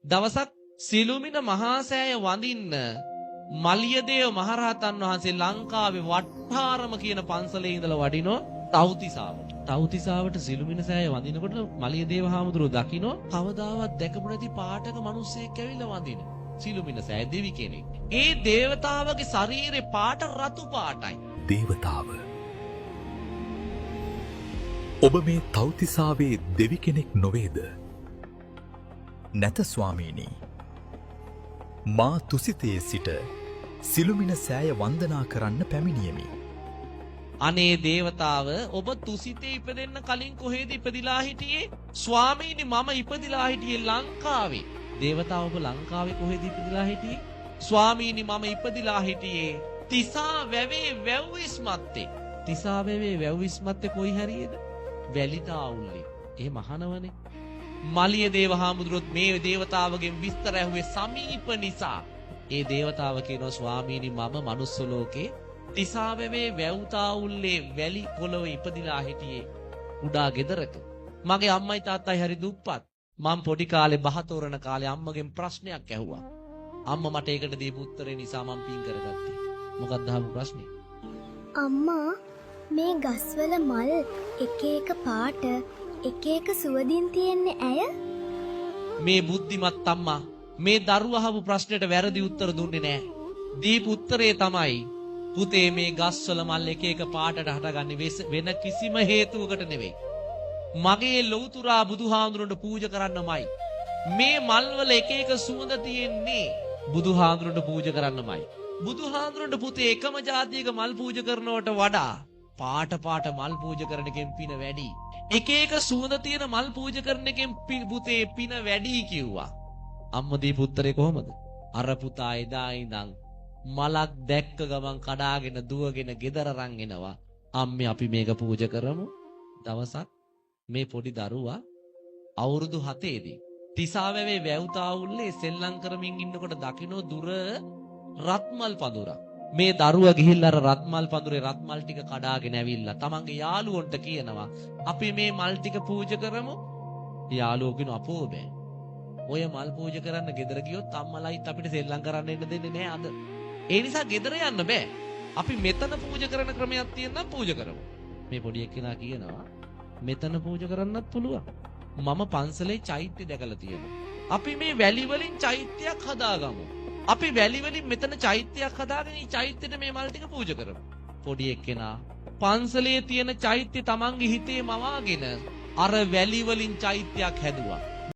දවසක් සිළුමින මහා සෑය වඳින්න මලියදේව මහරහතන් වහන්සේ ලංකාවේ වට්ටාරම කියන පන්සලේ ඉඳලා වඩිනෝ තව්තිසාවට. තව්තිසාවට සිළුමින සෑය වඳිනකොට මලියදේව හාමුදුරුවෝ දකිනෝ කවදාවත් දැකපු නැති පාටක මිනිස්සෙක් ඇවිල්ලා වඳින. සිළුමින සෑය දෙවි කෙනෙක්. ඒ දේවතාවගේ ශරීරේ පාට රතු පාටයි. දේවතාව. ඔබ මේ තව්තිසාවේ දෙවි කෙනෙක් නොවේද? නැත ස්වාමීනි. මා තුසිතේ සිට සිළුමින සෑය වන්දනා කරන්න පැමිණියෙමි. අනේ දේවතාව, ඔබ තුසිතේ ඉපදෙන්න කලින් කොහෙද ඉපදිලා හිටියේ? ස්වාමීනි, මම ඉපදිලා හිටියේ ලංකාවේ. දේවතාව, ඔබ ලංකාවේ කොහෙද ඉපදිලා හිටියේ? ස්වාමීනි, මම ඉපදිලා හිටියේ තිසා වැවේ වැව්විස්මත්තේ. තිසා වැවේ වැව්විස්මත්තේ කොයි හරියද? වැලිතාවුල්ලේ. එහෙම අහනවනේ. මලියදේව හාමුදුරුවොත් මේ දේවතාවගෙන් විස්තර ඇහුවේ සමීප නිසා. ඒ දේවතාව කියනවා, ස්වාමීනි, මම මනුස්ස ලෝකේ තිසාවැවේ වැව්තාවුල්ලේ වැලි පොළොවේ ඉපදිලා හිටියේ කුඩා ගෙදරක. මගේ අම්මයි තාත්තයි හරි දුප්පත්. මං පොඩි කාලේ බහ තෝරන කාලේ අම්මගෙන් ප්‍රශ්නයක් ඇහුවා. අම්මා මට ඒකට දීපු උත්තරේ නිසා මං පින් කරගත්තේ. මොකක්ද අහපු ප්‍රශ්නේ? අම්මා, මේ ගස්වල මල් එක එක පාට එක එක සුවඳින් තියෙන්නේ ඇය? මේ බුද්ධිමත් අම්මා මේ දරුවා අහපු ප්‍රශ්නෙට වැරදි උත්තර දුන්නේ නෑ. දීපු උත්තරේ තමයි, පුතේ, මේ ගස්වල මල් එක එක පාටට හටගන්නේ වෙන කිසිම හේතුවකට නෙවෙයි. මගේ ලෞතුරා බුදුහාමුදුරන්ට පූජා කරන්නමයි. මේ මල්වල එක එක සුවඳ තියෙන්නේ බුදුහාමුදුරන්ට පූජා කරන්නමයි. බුදුහාමුදුරන්ට පුතේ එකම ජාතියක මල් පූජා කරනවට වඩා පාට පාට මල් පූජා කරන එකෙන් පින වැඩි. එක එක සුවඳ තියෙන මල් පූජා කරන එකෙන් පුතේ පින වැඩි කිව්වා. අම්මා දීපු උත්තරේ කොහොමද? අර පුතා එදා ඉඳන් මලක් දැක්ක ගමන් කඩාගෙන දුවගෙන ගෙදර අරන් එනවා. අම්මේ, අපි මේක පූජා කරමු. දවසක් මේ පොඩි දරුවා අවුරුදු 7ේදී තිසාවැවේ වැව්තාවුල්ලේ සෙල්ලම් කරමින් ඉන්නකොට දකින්න දුර රත්මල් පඳුරක්. මේ දරුවා ගිහිල්ලා අර රත්මල් පඳුරේ රත්මල් ටික කඩාගෙන ඇවිල්ලා තමන්ගේ යාළුවන්ට කියනවා, අපි මේ මල් ටික පූජා කරමු. යාළුවෝ කියනවා, අපෝ බෑ. ඔය මල් පූජා කරන්න ගෙදර ගියොත් අම්මලයිත් අපිට සෙල්ලම් කරන්න එන්න දෙන්නේ නෑ අද. ඒ නිසා ගෙදර යන්න බෑ. අපි මෙතන පූජා කරන ක්‍රමයක් තියෙනම් පූජා කරමු. මේ පොඩි එක්කෙනා කියනවා, මෙතන පූජා කරන්නත් පුළුවන්. මම පන්සලේ චෛත්‍ය දැකලා තියෙනවා. අපි මේ වැලි වලින් චෛත්‍යයක් හදාගමු. අපි වැලි වලින් මෙතන චෛත්‍යයක් හදාගෙන මේ චෛත්‍යෙට මේ මල් ටික පූජා කරමු. පොඩි එක්කෙනා පන්සලේ තියෙන චෛත්‍ය තමන්ගේ හිතේ මවාගෙන අර වැලි වලින් චෛත්‍යයක් හැදුවා.